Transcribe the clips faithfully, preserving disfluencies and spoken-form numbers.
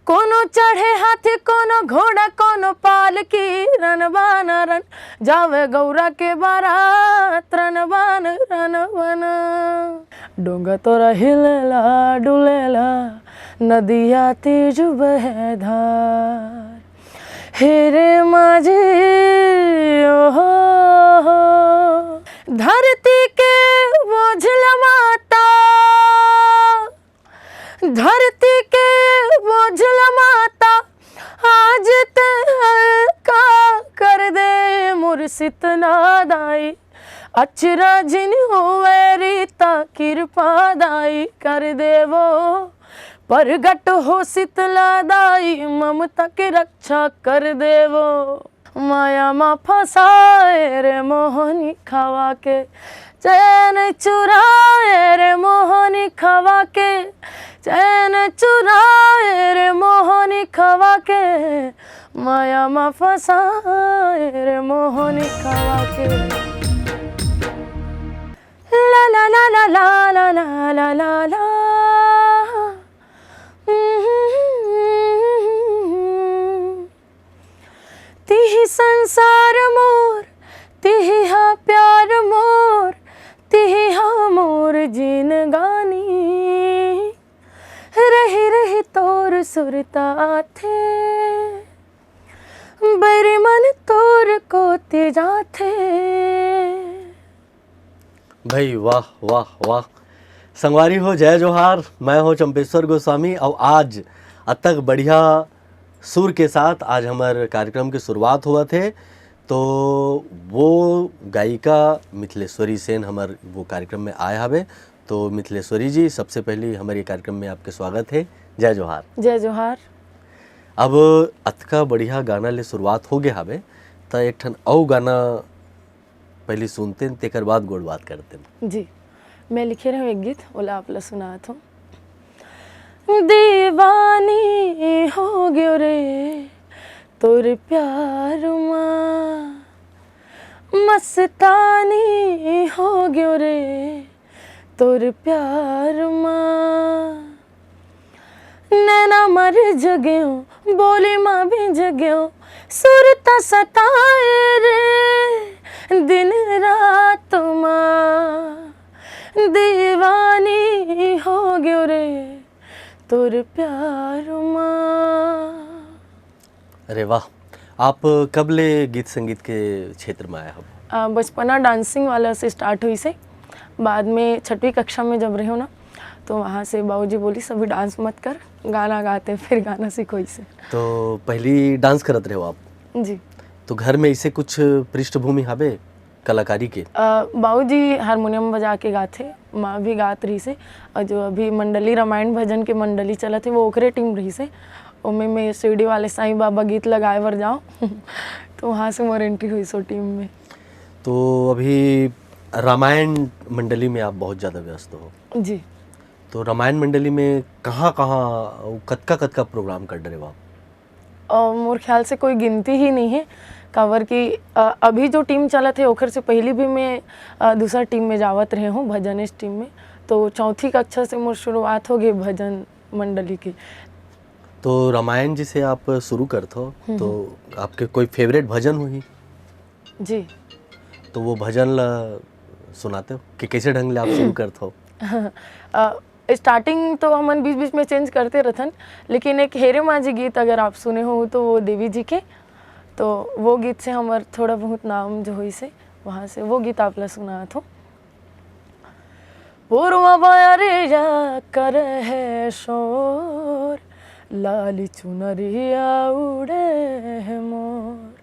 कोनो चढ़े हाथी, कोनो घोड़ा, कोनो पालकी, रन बन रन, जावे गौरा के बारात, रन बन रन बन। डोंगा तोरा हिलेला, डुलेला, नदिया तेज बहे धार। हे रे माझी, ओ हो हो, धरती के बोझल माता, धरती के बोझल माता, आज ते हल्का कर दे मोर सितना दाई। अचरा जिन होवे रीता, कृपा दाई कर देवो। प्रगट हो शीतला दाई, ममता के रक्षा कर देवो। माया मा फंसाए रे मोहनी खवा के, चैन चुराए रे मोहनी खवा के, चैन चुराए रे मोहनी खवा के, माया मा फंसाए रे मोहनी खवा के। ला ला ला ला ला ला ला ला ला ला। तिही संसार मोर, तिही हा प्यार मोर, तिही हा मोर जिनगानी। रही रही तोर सुरता आथे, बैरी मन तोर कोति जाथे। भाई वाह, वाह, वाह। संगवारी हो, जय जोहार। मैं हूँ चंपेश्वर गोस्वामी। और आज अतक बढ़िया सुर के साथ आज हमर कार्यक्रम की शुरुआत हुआ थे। तो वो गायिका मिथिलेश्वरी सेन हमर वो कार्यक्रम में आए हवे। तो मिथिलेश्वरी जी, सबसे पहले हमारे कार्यक्रम में आपके स्वागत है। जय जोहार। जय जोहार। अब अतका बढ़िया गाना ले शुरुआत हो गया हवे, त एक ठन अउ गाना पहले सुनते हैं, तेकर बाद गोठ बात करते हैं। जी, मैं लिखे रहे एक गीत, ओला आप ला सुनात हूँ। दीवानी हो गयो रे तोर प्यार मा, मस्तानी हो गयो रे तोर प्यार मा। नैना मर जग्यो, बोली मा भी जग्यो, सुरता सताए रे दिन रात मा। दीवानी हो गयो रे तोर प्यार मा। अरे वाह, आप कब ले गीत संगीत के क्षेत्र में आए हो? अ, बचपना डांसिंग वाला से स्टार्ट हुई से। बाद में छठवीं कक्षा में जब रहे हो ना, तो वहाँ से बाबूजी बोली, "सभी डांस मत कर, गाना गाते, फिर गाना सीखो इसे।" तो पहली डांस करत रहे हो आप? जी। तो घर में इसे कुछ पृष्ठभूमि हवे कलाकारी के? अ, बाबूजी हारमोनियम बजा के गाथे, माँ भी गात रही से, और जो अभी मंडली, रामायण भजन के मंडली चलत हे, वो ओकरे टीम रही से। ओमे में शिरडी वाले साईं बाबा गीत लगाए बर जाओ। तो वहाँ से मोर एंट्री हुई सो टीम में। तो अभी रामायण मंडली में आप बहुत ज़्यादा व्यस्त हो। जी। तो रामायण मंडली में कहाँ-कहाँ, कतका-कतका प्रोग्राम कर डरे हो आप? अ, मोर ख्याल से कोई गिनती ही नहीं है, काबर कि, अ, अभी जो टीम चलत हे, ओखर से पहली भी मैं, अ, दूसरा टीम में जावत रहे हूँ, भजनेश टीम में। तो चौथी कक्षा से मोर शुरुआत हो गई भजन मंडली की। तो रामायण जी से आप शुरू करत हो, हम्म, तो हम्म। आपके कोई फेवरेट भजन होही? जी। तो वो भजन ला सुनाते हो कि कैसे ढंग ले आप शुरू करत हो? अ, स्टार्टिंग तो हमन बीच-बीच में चेंज करते रथन, लेकिन एक हेरे माँ जी गीत अगर आप सुने हो तो वो देवी जी के, तो वो गीत से हमर थोड़ा बहुत नाम जो होइस हे, वहाँ से वो गीत आप ला सुनात हो। पूर्वा बयरिया करे हे शोर, लाली चुनरिया उड़े हे मोर।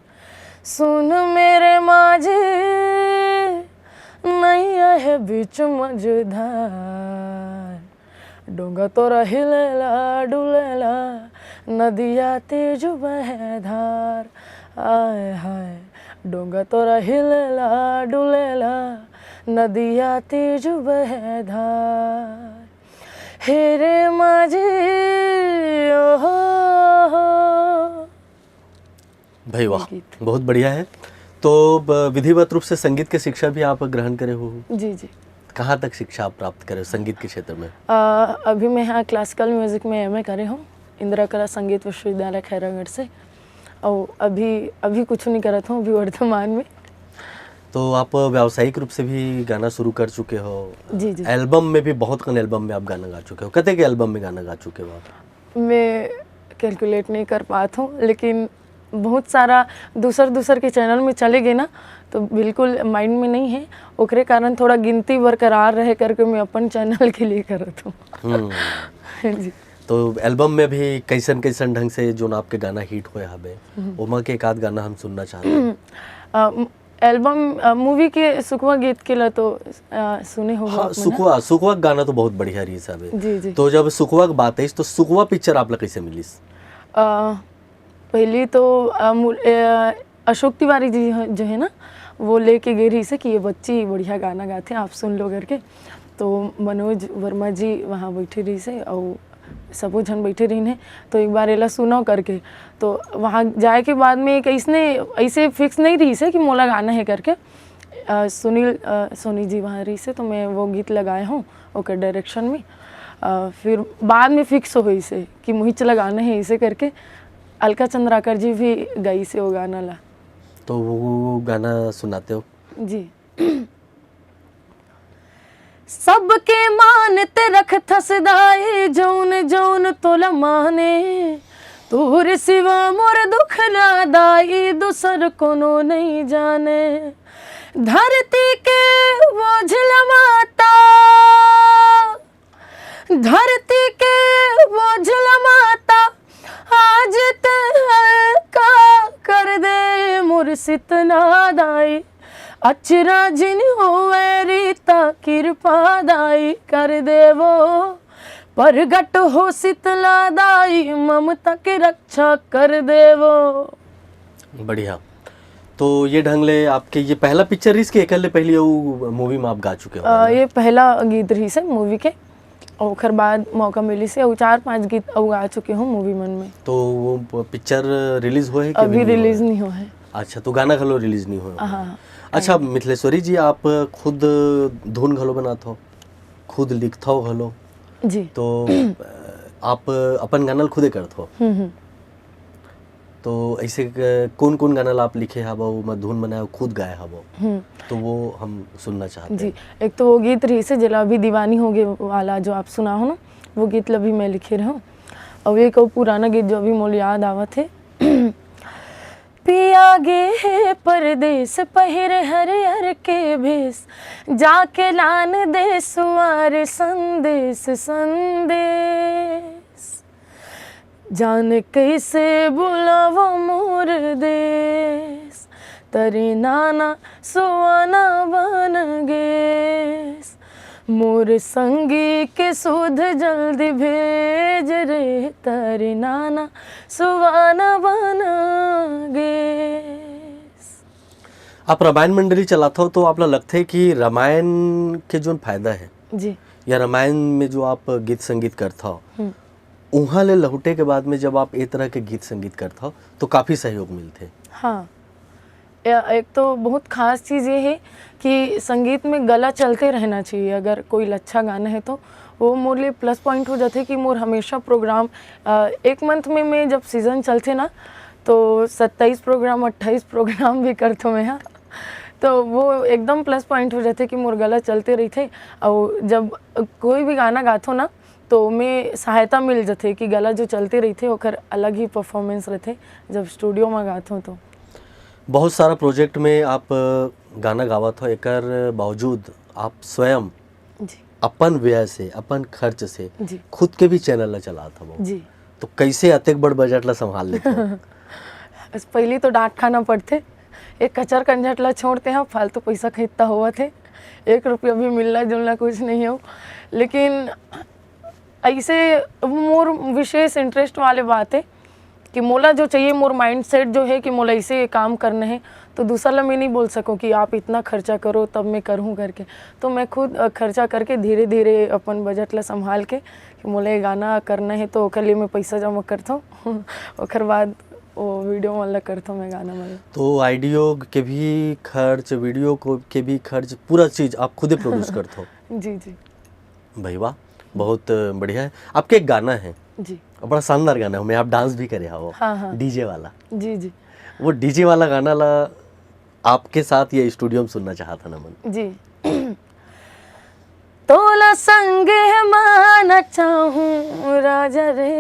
सुन मेरे माझी, नैया हे बीच मझधार। डोंगा तोरा हिलेला डुलेला, नदिया तेज बहे धार। आय हाय, डोंगा तोरा हिलेला डुलेला, नदिया तेज बहे धार। हे रे माझी, ओ हो हो। भाई वाह, ये गीत। बहुत बढ़िया है। तो ब-, विधिवत रूप से संगीत के शिक्षा भी आप ग्रहण करे हो? जी, जी। कहाँ तक शिक्षा आप प्राप्त करे हो संगीत के क्षेत्र में? अ, अभी मैं यहाँ क्लासिकल म्यूजिक में एमए करे हूँ, इंदिरा कला संगीत विश्वविद्यालय खैरागढ़ से। और अभी, अभी कुछ नहीं करत हूँ, अभी वर्तमान में। तो आप व्यावसायिक रूप से भी गाना शुरू कर चुके हो? जी, जी। एल्बम में भी, बहुत कन एल्बम में आप गाना गा चुके हो, कते के एल्बम में गाना गा चुके हो आप? मैं कैलकुलेट नहीं कर पात हूँ, लेकिन बहुत सारा दूसर दूसर के चैनल में चले गए ना, तो बिल्कुल माइंड में नहीं है। ओकरे कारण थोड़ा गिनती बरकरार रहे करके मैं अपन चैनल के लिए करत हूँ। हम्म। जी। तो एल्बम में भी कैसन कैसन ढंग से जोन आपके गाना हिट होए हवे, हम्म। ओमा के एक आध गाना हम सुनना चाहते हैं। अ, म-, एल्बम, अ, मूवी के सुखवा गीत के ला तो, अ, सुने हो हाँ, आप मन? सुखवा, सुखवा गाना तो बहुत बढ़िया रहिस हवे। जी, जी। तो जब सुखवा के बात आइस, तो सुखवा पिक्चर आप ला कैसे मिलिस? अ, पहली तो, अ, मु-, अ, अशोक तिवारी जी ह-, जो है ना, वो लेके गए रहिस हे कि ये बच्ची बढ़िया गाना गाथे, आप सुन लो करके। तो मनोज वर्मा जी वहाँ बैठे रहिस हे और सबो झन बैठे रहिन हे, तो एक बार एला सुनो करके। तो वहाँ जाए के बाद में एक ऐसने, ऐसे फिक्स नहीं रहिस हे कि मोला गाना है करके। अ, सुनील, अ, सोनी जी वहाँ रहिस हे, तो मैं वो गीत लगाए हूँ ओकर डायरेक्शन में। अ, फिर बाद में फिक्स होइस हे कि मुहिच लगाना है, ऐसे करके अलका चंद्राकर जी भी गाइस हे वो गाना ला। तो वो, वो गाना सुनाते हो? जी। सबके मान ते रखथस दाई, जौन जौन तोला माने। तोर सिवा मोर दुख ना दाई, दूसर कोनो नहीं जाने। धरती के बोझ ल माता, धरती के बोझ ल माता, आज ते हल्का कर दे मोर सितना दाई। अचरा जिन होवे रीता, कृपा दाई कर देवो। प्रगट हो शीतला दाई, ममता के रक्षा कर देवो। बढ़िया। तो ये ढंग ले आपके ये पहला पिक्चर रहिस कि एकर ले पहले वो मूवी में आप गा चुके हो अ, गाना? ये पहला गीत रहिस हे मूवी के, ओखर बाद मौका मिलिस हे, अउ चार पांच गीत अउ गा चुके हूँ मूवी मन में। तो वो प-, पिक्चर रिलीज होए हे कि अभी अभी नहीं रिलीज होए? नहीं होए हे। अच्छा, तो गाना घलो रिलीज नहीं होए? हाँ, हाँ। अच्छा, मिथलेश्वरी जी, आप खुद धुन घलो बनात हो, खुद लिखत हो घलो, जी। तो, अ, आप अपन गाना ल खुदे करत हो? हम्म, हम्म। तो ऐसे क-, कौन-कौन गाना ला आप लिखे हवो, ओमा धुन बनाए हो, खुद गाए हवो? हम्म। तो वो हम सुनना चाहते जी, हैं। एक तो वो गीत रहिस हे, जेला अभी दीवानी हो गे वाला जो आप सुना हो ना, वो गीत ला भी मैं लिखे रहूं। और एक और पुराना गीत जो अभी मोला याद आवत हे, पिया गे हे परदेस पहिरे हरियर के भेस, जाके लान दे सुवार संदेस, संदेस। जाने कैसे बुलावो मोर देस, तरे नाना सुवाना बन गेस। मोर संगी के सुध जल्दी भेज रे, तरे नाना सुवाना बन गेस। आप रामायण मंडली चलात हो, तो आप ला लगथे कि रामायण के जोन फायदा हे जी। या रामायण में जो आप गीत संगीत करत हो, हम्म। उहाँ ले लहुटे के बाद में जब आप ए तरह के गीत संगीत करत हो, तो काफी सहयोग मिलथे। हाँ। या एक तो बहुत खास चीज ये हे कि संगीत में गला चलते रहना चाहिए। अगर कोई अच्छा गाना हे तो वो मोर लिए प्लस पॉइंट हो जाथे कि मोर हमेशा प्रोग्राम, अ, एक मंथ में मैं जब सीजन चलथे ना, तो सत्ताईस प्रोग्राम, अट्ठाईस प्रोग्राम भी करथो मैं, हाँ। तो वो एकदम प्लस पॉइंट हो जाथे कि मोर गला चलते रहिथे। और जब कोई भी गाना गाथो ना, तो में सहायता मिल जाथे कि गला जो चलते रहिथे, ओकर अलग ही परफॉर्मेंस रहिथे, जब स्टूडियो में गाथो तो। बहुत सारा प्रोजेक्ट में आप गाना गावत हो, एकर बावजूद आप स्वयं जी। अपन व्यय से, अपन खर्च से जी। खुद के भी चैनल ला चलात हवो। जी। तो कैसे अतेक बड़ बजट ला संभाल लेत हो? बस पहली तो डांट खाना पड़थे, एक कचर कंझट ला छोड़ते हैं, फालतू पैसा खरीदता होवत हे, एक रुपया भी मिलना जुलना कुछ नहीं हो। लेकिन ऐसे मोर विशेष इंटरेस्ट वाले बात है कि मोला जो चाहिए, मोर माइंडसेट जो है कि मोला ऐसे ये काम करना है, तो दूसरा ला मैं नहीं बोल सकूँ कि आप इतना खर्चा करो तब मैं करूँ करके। तो मैं खुद, अ, खर्चा करके धीरे धीरे अपन बजट ला संभाल के कि मोला ये गाना करना है, तो ओकर लिए मैं पैसा जमा करता हूँ। ओकर बाद वो वीडियो मन ला करता हूँ मैं, गाना मन ला। तो ऑडियो के भी खर्च, वीडियो को, के भी खर्च, पूरा चीज आप खुदे प्रोड्यूस करते हो? जी, जी। भाई वाह, बहुत बढ़िया है। आपके एक गाना है, जी। और बड़ा शानदार गाना है, में आप डांस भी करे हो, हाँ, हाँ। डीजे वाला। जी, जी। वो डीजे वाला गाना ला आपके साथ ये स्टूडियो में सुनना चाहत हन हमन। जी। तोला संगे मा नचाहूँ राजा रे,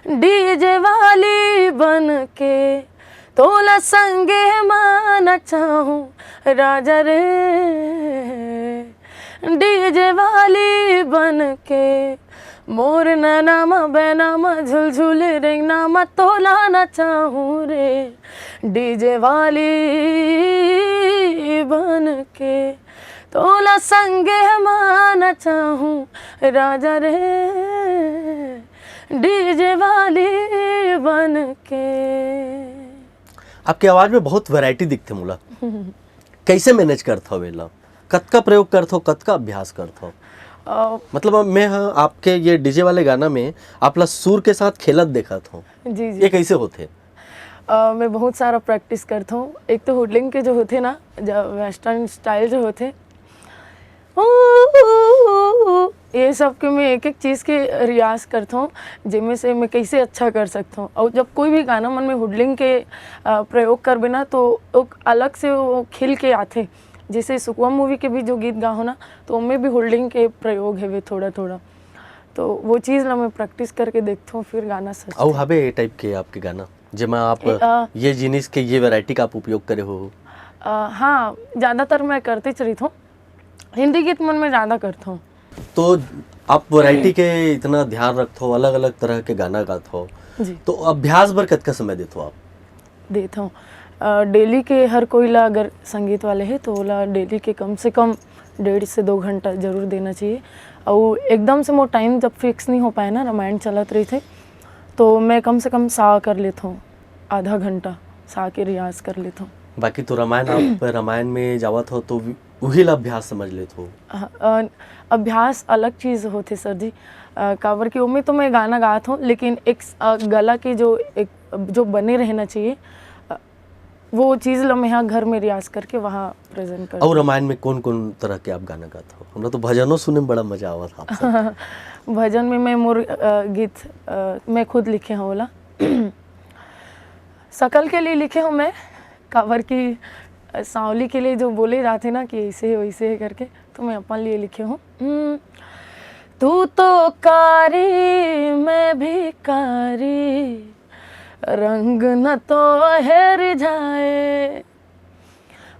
डीजे वाली बन के। तोला संगे मा नचाहूँ राजा रे, डीजे वाली बन के। मोर नैना मा, बैना मा, झुलझुल रेंगना मा तोला नचाहूँ रे, डीजे वाली बन के। तोला संगे मा नचाहूँ राजा रे, डीजे वाली बन के। आपके आवाज में बहुत वैरायटी दिखथे मोला। कैसे मैनेज करत हो एला? कतका प्रयोग करत हो, कतका अभ्यास करत हो? अ, मतलब, अब मैं ह आपके ये डीजे वाले गाना में आपला सुर के साथ खेलत देखत हो, जी, जी। ये कैसे होथे? अ, मैं बहुत सारा प्रैक्टिस करता हूँ। एक तो हुडलिंग के जो होते ना, जो वेस्टर्न स्टाइल जो होते, ये सब के मैं एक एक चीज़ के रियाज करता हूँ, जिनमें से मैं कैसे अच्छा कर सकता हूँ। और जब कोई भी गाना मन में हुडलिंग के अ, प्रयोग करबे ना, तो एक अलग से वो खिल के आथे। जैसे सुकवा मूवी के भी जो गीत गाहो ना, तो उनमें भी हुडलिंग के प्रयोग है वे थोड़ा थोड़ा, तो वो चीज़ ला मैं प्रैक्टिस करके देखता हूँ, फिर गाना सजता अउ है। हवे ये टाइप के आपके गाना, जेमा आप ए, अ, ये जिनिस के, ये वैरायटी का आप उपयोग करे हो? अ, हाँ, ज़्यादातर मैं करते चलित हूँ, हिंदी गीत मन में ज़्यादा करता हूँ। तो आप वैरायटी के इतना ध्यान रखत हो, अलग-अलग तरह के गाना गात हो, जी। तो अभ्यास बर कतका समय देत हो आप? देत हूँ। अ, डेली के हर कोई ला अगर संगीत वाले है, तो ओला डेली के कम से कम डेढ़ से दो घंटा जरूर देना चाहिए। और एकदम से मोर टाइम जब फिक्स नहीं हो पाए ना, रामायण चलत रहिथे, तो मैं कम से कम सा कर लेत हूँ, आधा घंटा सा के रियाज कर लेत हूँ। बाकी तो रामायण, आप रामायण में जावत हो, तो वि-, उही ला अभ्यास समझ लेत हो। अ, अ, अभ्यास अलग चीज़ होथे सर जी, अ, काबर कि ओमे तो मैं गाना गात हूँ, लेकिन एक स-, अ, गला के जो एक, जो बने रहना चाहिए, अ, वो चीज़ ला मैं यहाँ घर में रियाज करके वहाँ प्रेजेंट कर और रामायण में कौन-कौन तरह के आप गाना गात हो? हमरा तो भजनो सुने में बड़ा मजा आवत आपसे। भजन में मैं मोर, अ, गीत, अ, मैं खुद लिखे हूँ ओला। सकल के लिए लिखे हूँ मैं, काबर कि, अ, सांवली के लिए जो बोले जाते ना कि ऐसे है, वैसे है करके, तो मैं अपन लिए लिखे हूँ। हम्म, तू तो कारी, मैं भी कारी, रंग न तो हेर जाए।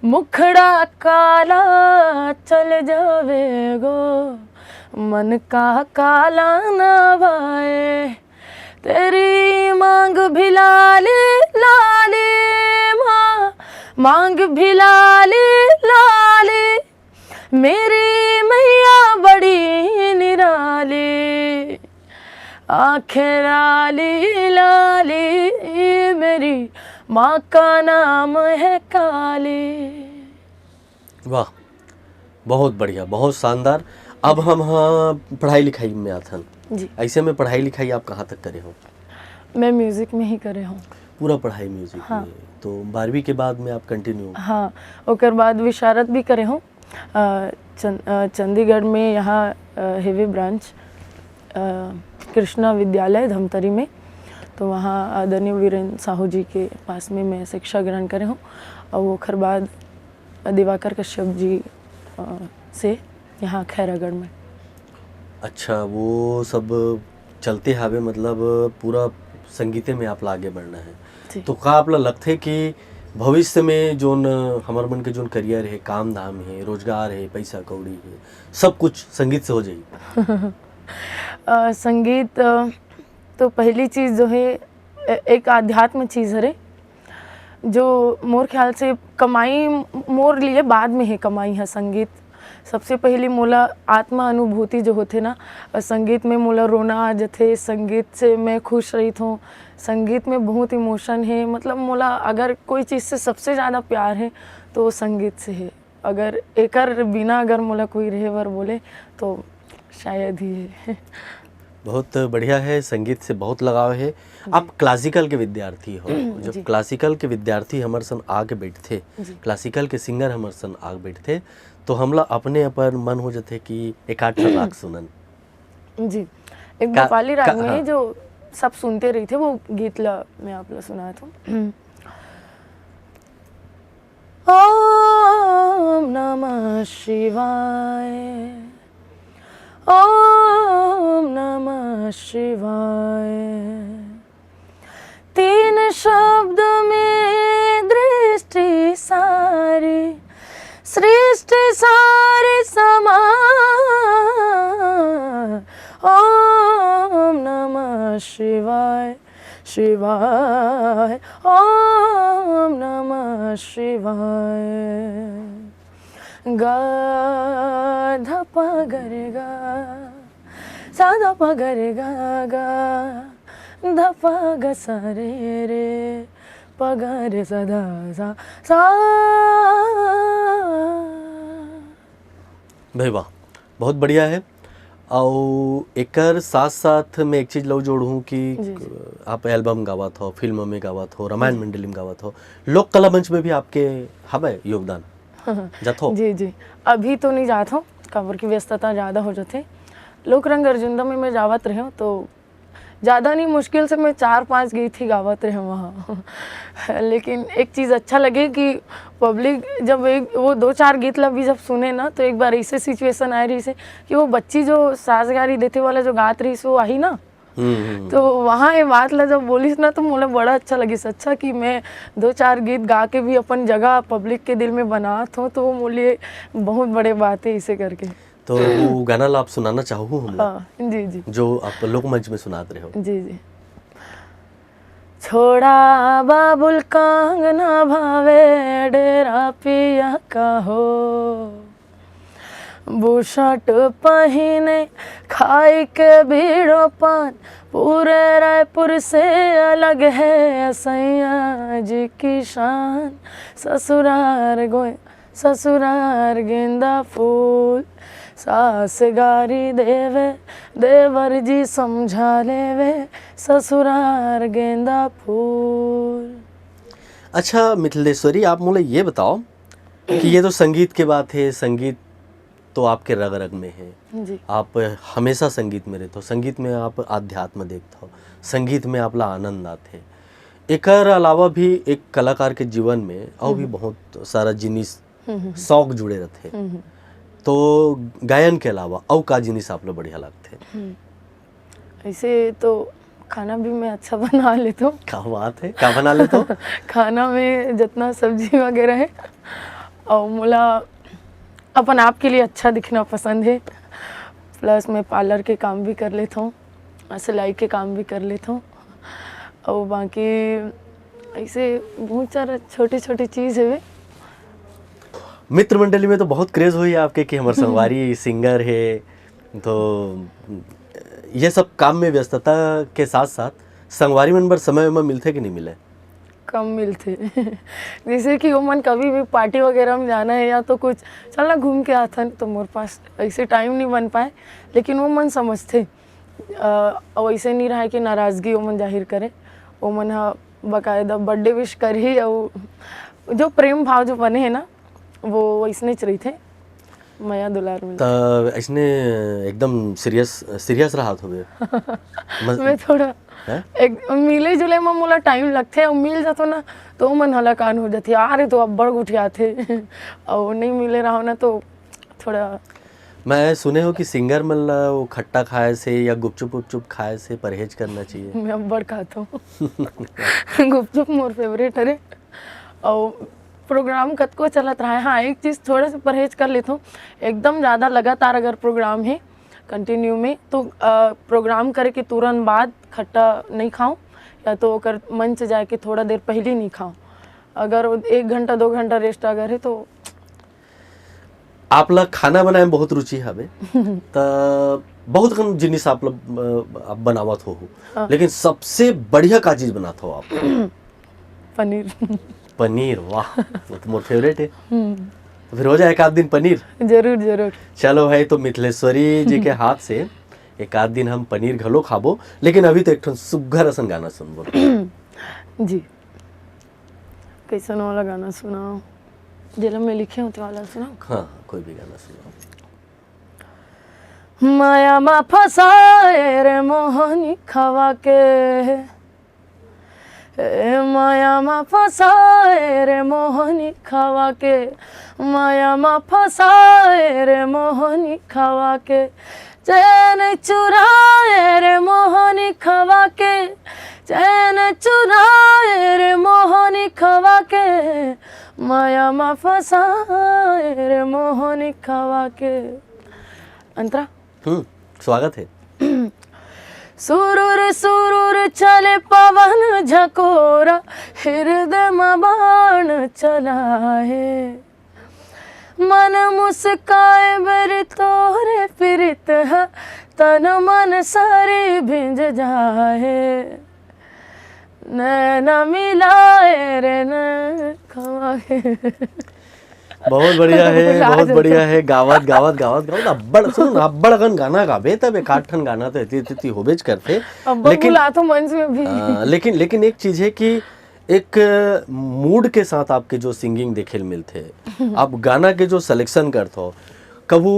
मुखड़ा काला चल जावेगो, मन का काला ना भाए। तेरी मांग भी लाली लाली माँ, मांग भी लाली लाली, मेरी मैया बड़ी निराली। आंखें लाली लाली मेरी माँ का नाम है काली। वाह, बहुत बढ़िया, बहुत शानदार। अब हम हाँ पढ़ाई लिखाई में आथन। जी। ऐसे में पढ़ाई लिखाई आप कहाँ तक करे हो? मैं म्यूजिक में ही करे हूँ। पूरा पढ़ाई म्यूजिक हाँ। में। तो बारहवीं के बाद में आप कंटिन्यू? हाँ, ओकर बाद विशारद भी करे हूँ। अ, चन-, अ, चंडीगढ़ में यहाँ, अ, हेवे ब्रांच, अ, कृष्णा विद्यालय धमतरी में, तो वहाँ आदरणीय वीरेंद्र साहू जी के पास में मैं शिक्षा ग्रहण करे हूँ। और ओकर बाद दिवाकर कश्यप जी, अ, से यहाँ खैरागढ़ में। अच्छा, वो सब चलते हावे, मतलब पूरा संगीते में आप ला आगे बढ़ना है। जी। तो का आप ला लगथे कि भविष्य में जोन हमर मन के जोन करियर है, काम धाम है, रोजगार है, पैसा कौड़ी है, सब कुछ संगीत से हो जाई? अ, संगीत, अ, तो पहली चीज़ जो है, ए-, एक आध्यात्म चीज़ हरे, जो मोर ख्याल से कमाई मोर लिए बाद में है, कमाई है संगीत। सबसे पहली मोला आत्मा अनुभूति जो होथे ना, अ, संगीत में मोला रोना आ जथे, संगीत से मैं खुश रहित हूँ। संगीत में बहुत इमोशन है, मतलब मोला अगर कोई चीज़ से सबसे ज़्यादा प्यार है तो वो संगीत से है। अगर एकर बिना अगर मोला कोई रहे बर बोले तो शायद ही है। बहुत बढ़िया है, संगीत से बहुत लगाव है। आप क्लासिकल के विद्यार्थी हो। जब जी। क्लासिकल के विद्यार्थी हमर सन आके बैठथे, जी। क्लासिकल के सिंगर हमर सन आके बैठथे, तो हमला अपने अपन मन हो जथे कि एक आध ठन राग सुनन। जी, एक का-, नेपाली राग का-, में हाँ। जो सब सुनते रहिथे, वो गीत ला मैं आप ला सुनात हूँ। ओम नमः शिवाय, ओम नमः शिवाय। तीन शब्द में दृष्टि सारी, सृष्टि सारी समा। ओम नमः शिवाय, शिवाय, ओम नमः शिवाय। गा ध प ग रे गा, सा ध प ग रे गा, गा ध प ग सा रे रे, प ग रे सा ध सा, सा। भाई वाह, बहुत बढ़िया है। अउ एकर साथ-साथ मैं एक चीज लऊ जोड़हूँ कि जी, जी। आप एल्बम गावत हो, फिल्म में गावत हो, रामायण जी। मंडली में गावत हो, लोक कला मंच में भी आपके हवय योगदान? जाथो? जी, जी। अभी तो नहीं जात हूँ, काबर की व्यस्तता ज़्यादा हो जाथे। लोक रंग अर्जुंदा में मैं जावत रहे हूँ, तो ज़्यादा नहीं, मुश्किल से मैं चार पांच गीत ही गावत रहे हूँ वहाँ। लेकिन एक चीज़ अच्छा लगे कि पब्लिक जब एक, वो दो चार गीत ला भी जब सुने ना, तो एक बार ऐसे सिचुएशन आए रहिसे कि वो बच्ची जो सास गारी देथे वाला जो गात रहिस, वो आही ना। हम्म, हम्म। तो वहाँ ये बात ला जब बोलिस ना, तो मोला बड़ा अच्छा लगिस। अच्छा कि मैं दो चार गीत गा के भी अपन जगह पब्लिक के दिल में बनात हूँ, तो वो मोर लिए बहुत बड़े बात है, इसे करके। तो वो गाना ला आप सुनाना चाहहू हमला? हाँ, जी, जी। जो आप लोकमंच में सुनात रहे हो। जी, जी। छोड़ा बाबुल कांगना भावे डेरा पिया का हो, बुशर्ट पहिने खाई के बीड़ो पान, पूरे रायपुर से अलग है सैया जी की शान। ससुरार गोय ससुरार गेंदा फूल, सास गारी देवे, देवर जी समझा लेवे, ससुरार गेंदा फूल। अच्छा मिथिलेश्वरी, आप मोला ये बताओ कि ये तो संगीत के बात है, संगीत तो आपके रग-रग में है। जी। आप हमेशा संगीत में रहते हो, संगीत में आप अध्यात्म देखते हो, संगीत में आपला आनंद आथे। एकर अलावा भी एक कलाकार के जीवन में अउ भी हम्म। बहुत सारा जिनिस, हम्म, हम्म, हम्म। शौक जुड़े रहथे। हम्म, हम्म। तो गायन के अलावा अउ का जिनिस आप ला बढ़िया लगथे? हम्म। ऐसे तो खाना भी मैं अच्छा बना लेता हूँ। क्या बात है, क्या बना लेते हो? खाना में जितना सब्जी वगैरह है, और मोला अपन आप के लिए अच्छा दिखना पसंद है, प्लस मैं पार्लर के काम भी कर लेता हूँ, और सिलाई के काम भी कर लेता हूँ, और बाकी ऐसे बहुत सारा छोटे-छोटे चीज़ हवे। मित्र मंडली में तो बहुत क्रेज होही आपके कि हमर संगवारी सिंगर हे, तो ये सब काम में व्यस्तता के साथ-साथ संगवारी मन बर समय म मिलथे कि नहीं मिले? कम मिलथे। जैसे कि ओमन कभी भी पार्टी वगैरह में जाना है या तो कुछ, "चल ना घूम के आथन," तो मोर पास ऐसे टाइम नहीं बन पाए, लेकिन वो मन समझथे। अ, अउ ऐसे नहीं रहा कि नाराजगी ओमन जाहिर करे, ओमन ह बाकायदा बर्थडे विश करही, अउ जो प्रेम भाव जो बने है ना, वो वैसने च रहिथे, मया दुलार में। त ऐसने एकदम सीरियस, सीरियस रहत होबे। मज- मैं थोड़ा हैं? एक मिले जुले में मोला टाइम लगथे, अउ मिल जातो ना, तो मन हलाकान हो जाथे, "अरे तो अब्बड़ गोठियाथे।" अउ नहीं मिले रहो ना, तो थोड़ा मैं सुने हो कि सिंगर मन ला वो खट्टा खाए से या गुपचुप उपचुप खाए से परहेज करना चाहिए। मैं अब्बड़ खात हूँ। गुपचुप मोर फेवरेट हरे। और प्रोग्राम कतको चलत रहा है, हाँ, एक चीज़ थोड़ा सा परहेज कर लेता हूँ। एकदम ज़्यादा लगातार अगर प्रोग्राम है कंटिन्यू में, तो, अ, प्रोग्राम करे के तुरंत बाद खट्टा नहीं खाऊँ, या तो ओकर मंच जाए के थोड़ा देर पहले नहीं खाऊँ। अगर एक घंटा, दो घंटा रेस्ट अगर है, तो आप ला खाना बनाए में बहुत रुचि हवे, त बहुत कन जिनिस आप ला, अ, आप बनावत हो, हाँ। लेकिन सबसे बढ़िया का चीज बनात हो आप? पनीर। पनीर, वाह, वो तो मोर फेवरेट है। हम्म। तो फिर हो जाए एक आध दिन पनीर। जरूर, जरूर। चलो भाई, तो मिथिलेश्वरी जी के हाथ से एक आध दिन हम पनीर घलो खाबो, लेकिन अभी तो एक ठन सुग्घर असन गाना सुनबो। जी। कैसन वाला गाना सुनाओ? जेला मैं लिखे हों, ते वाला सुनाओ। हाँ, हाँ, कोई भी गाना सुनाओ। माया मा फसाए रे मोहनी खवा के, ए माया मा फसाए रे मोहनी खवा के, माया मा फसाए रे मोहनी खवा के, चैन चुराए रे मोहनी खवा के, चैन चुराए रे मोहनी खवा के, माया मा फसाए रे मोहनी खवा के। अंतरा। हम्म, स्वागत है। सुरुर सुरुर चले पवन झकोरा, हृदय मा बाण चला है। मन मुस्काए बर तोरे प्रीत ह, तन मन सारी भिंज जाए। नैना मिलाए रे न खवाए। बहुत बढ़िया है, बुला बहुत दो बढ़िया है। गावत गावत गावत गावत अब्बड़ सुन, अब्बड़ अकन गाना गाबे तब एक आठ ठन गाना तो एती एती होबेच करथे। अब लेकिन बुला तो मंच में भी। आ, लेकिन लेकिन एक चीज है कि एक मूड के साथ आपके जो सिंगिंग देखे ल मिलथे, आप गाना के जो सिलेक्शन करथो, कभू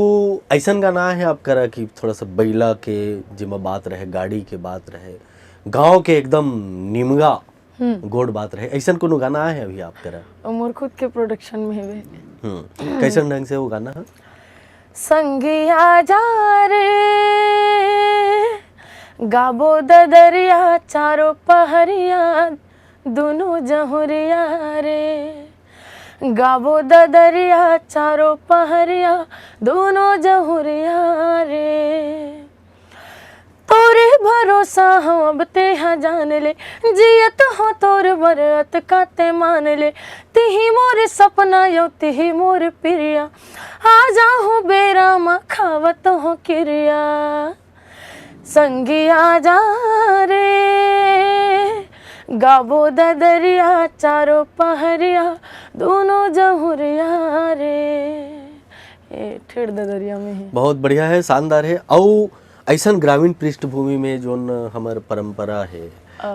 ऐसन गाना है आप करा कि थोड़ा सा बैला के जेमा बात रहे, गाड़ी के बात रहे, गांव के एकदम निमगा गोड़ बात रहे, ऐसन कोनो गाना है अभी आप करा? और मोर खुद के प्रोडक्शन में हवे। हम्म, कैसन ढंग से वो गाना है? संगिया जा रे, गाबो ददरिया चारो पहरिया, दुनो जहुरिया रे। गाबो ददरिया चारो पहरिया, दुनो जहुरिया रे। तोरे भरोसा हो अब तेहा जान ले, जियत हो तोर बरत का ते मान ले। तिही मोर सपना यो, तिही मोर प्रिया, आ जाहूँ बेरा मा खावत हो किरिया। संगिया जा रे, गाबो ददरिया चारो पहरिया, दुनो जहुरिया रे। ए ठेठ ददरिया में है। बहुत बढ़िया है, शानदार है। अउ ऐसन ग्रामीण पृष्ठभूमि में जोन हमर परंपरा है,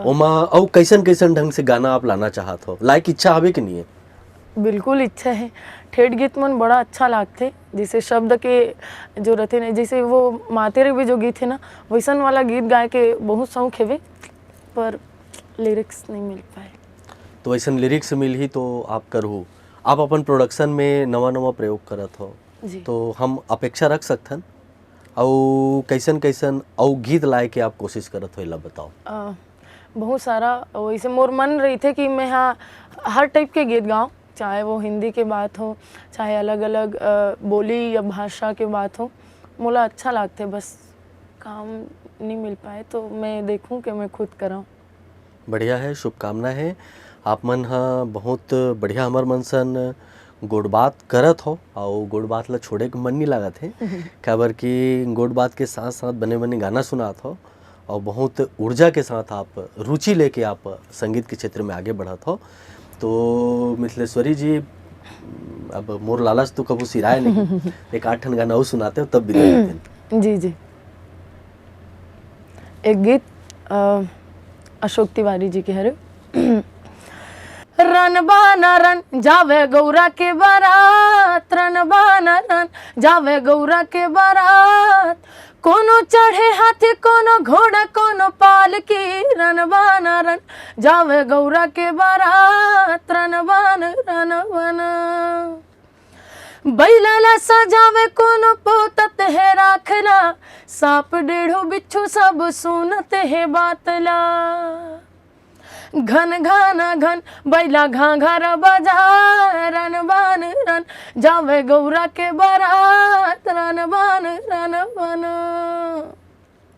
ओमा अउ कैसन कैसन ढंग से गाना आप लाना चाहत हो, लाइक इच्छा हवे कि नहीं है? बिल्कुल इच्छा है। ठेठ गीत मन बड़ा अच्छा लागथे, जैसे शब्द के जो रहते ना, जैसे वो माते रे भी जो गीत है ना, वैसन वाला गीत गाए के बहुत शौक हेवे, पर लिरिक्स नहीं मिल पाए। तो ऐसन लिरिक्स मिलही तो आप करहू। आप अपन प्रोडक्शन में नवा नवा प्रयोग करत हो, जी। तो हम अपेक्षा रख सकथन? अउ कैसन कैसन अउ गीत लाए के आप कोशिश करत हो, एला बताओ। अ, बहुत सारा वैसे मोर मन रहिथे कि मैं हाँ हर टाइप के गीत गाऊँ, चाहे वो हिंदी के बात हो, चाहे अलग अलग अ, बोली या भाषा के बात हो, मोला अच्छा लागथे। बस काम नहीं मिल पाए तो मैं देखूँ कि मैं खुद कराऊँ। बढ़िया है, शुभकामना है। आप मन ह बहुत बढ़िया हमर मन सन गोठ बात करत हो, अउ गोठ बात ला छोड़े के मन नहीं लागत है, काबर कि गोठ बात के साथ साथ बने बने गाना सुनात हो, अउ बहुत ऊर्जा के साथ आप रुचि लेके आप संगीत के क्षेत्र में आगे बढ़त हो। तो मिथलेश्वरी जी, अब मोर लालच तो कभू सिराए नहीं, एक आठ ठन गाना अउ सुनाते हो तब विदा लेते हैं। जी जी। एक गीत अ, अशोक तिवारी जी के हरे। रन बाना रन जावे गौरा के बारात, रन बाना रन जावे गौरा के बारात। कोनो चढ़े हाथी, कोनो घोड़ा, कोनो पालकी, रन बाना रन जावे गौरा के बारात, रन बान रन बन। बैला ला सजावे कोनो पोतत हे राखला, सांप डेढ़ो बिच्छू सब सुनत हे बात ला। घन घाना घन बैला घाघरा बजा, रन बान रन जावे गौरा के बारात, रन बान रन बन।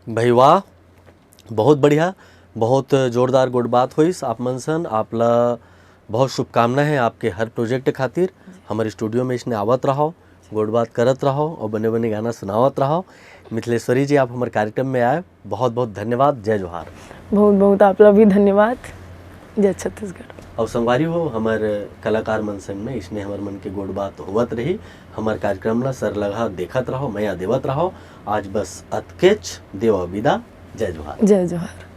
भाई वाह, बहुत बढ़िया, बहुत जोरदार गोठ बात होइस आप मन सन। आप ला बहुत शुभकामना है आपके हर प्रोजेक्ट खातिर। हमर स्टूडियो में इसने आवत रहो, गोठ बात करत रहो और बने बने गाना सुनावत रहो। मिथलेश्वरी जी, आप हमर कार्यक्रम में आए, बहुत बहुत धन्यवाद। जय जोहार। बहुत बहुत आप ला भी धन्यवाद। जय छत्तीसगढ़। और संगवारी हो, हमर कलाकार मन संग में इसने हमर मन के गोठ बात होवत रही। हमर कार्यक्रम ला सरलगहा देखत रहो, मया देवत रहो। आज बस अतकेच, देवा विदा। जय जोहार। जय जोहार।